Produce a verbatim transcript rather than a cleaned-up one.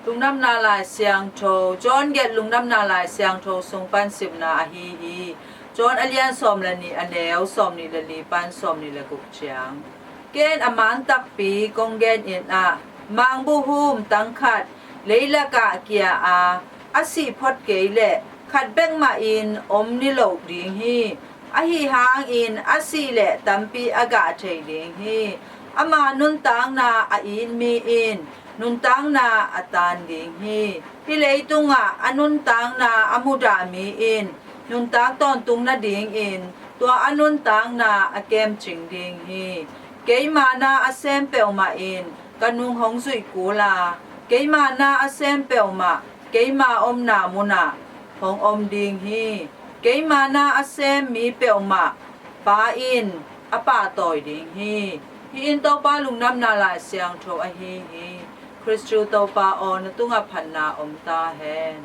Lungdamna Lai Siangtho, John gelh Lungdamna Lai Siangtho sung pan simna ahi hi. John a lian sawm le nih, a neu sawm nih le li pan sawm nih le guk ciang. Ken a man takpi kong gen in ah, mangbuhum tang khat leilakah kia a, a sih phot kei leh khat bek mah in om niloh ding hi. Ahi hangin a sih leh tampi a gah thei ding hi. Ama nuntakna a it mi in nuntakna a tan ding hi. Hih leitungah a nuntakna a mudah mi in nuntak tawntung nadingin tua a nuntakna a kemcing ding hi. Keima na a sem peuhmah in ka nung hong zuih kul a, keima na a sem peuhmah keima omna munah hong om ding hi. Keima na a sem mi peuhmah Pa in a pahtawi ding hi. Hih in Topa Lungdamna Lai Siangtho ahi hi. Khristu Topa aw, na tungah phatna om ta hen.